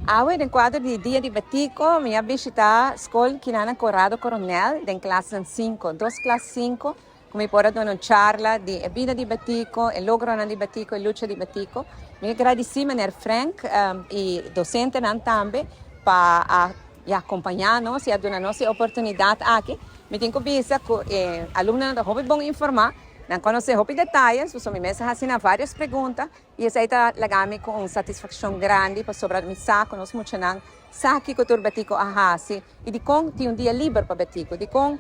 Awe den cuadro di Dia di Betico mi a bishita Scol Kinana Corrado Coronel den klasnan 5, dos klas 5 cu mi por a duna un charla di e bida di Betico, e logronan di Betico, e lucha di Betico. Mi a gradici meneer Frank y docentenan tambe pa a acompaña nos y a duna nos e oportunidad aki. Mi tin cu bisa cu e alumnonan ta hopi bon informa, nan conoce hopi detaye, so mi mes a haci nan varios pregunta y esey ta laga mi cu un satisfaccion grandi pasobra mi sa cu nos muchanan sa kico tur Betico a haci y dicon tin un dia liber pa Betico, dicon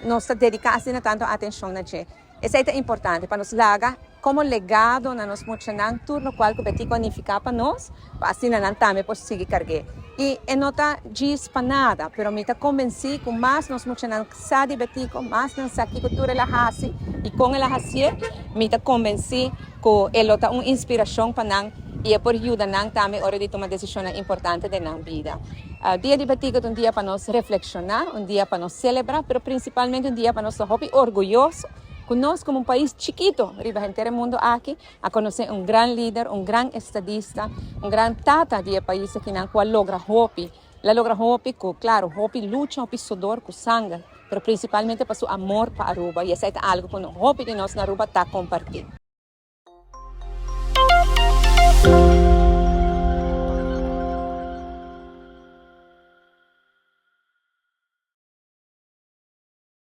nos ta dedica asina tanto atencion na dje. Esey ta importante pa nos laga como legado na nos muchanan tur locual cu Betico a nifica pa nos, pa asina nan tambe por sigui cargu'e. Y e no ta djis pa nada, pero mi ta convenci cu mas nos muchanan sa di Betico, mas nan sa kico tur el a haci y con el a haci'e, mi ta convenci cu e lo ta un inspiracion pa nan y e por yuda nan tambe ora di tuma decisionnan importante den nan bida. Dia di Betico ta un dia pa nos reflexiona, un dia pa nos celebra, pero principalmente un dia pa nos ta hopi orguyoso cu nos como un pais chikito riba henter e mundo aki a conoce un gran lider, un gran estadista, un gran tata di e pais akinan cu a logra hopi. El a logra hopi cu, claro, hopi lucha, hopi sudor cu sanger, pero principalmente pa su amor pa Aruba y esey ta algo cu hopi di nos na Aruba ta comparti.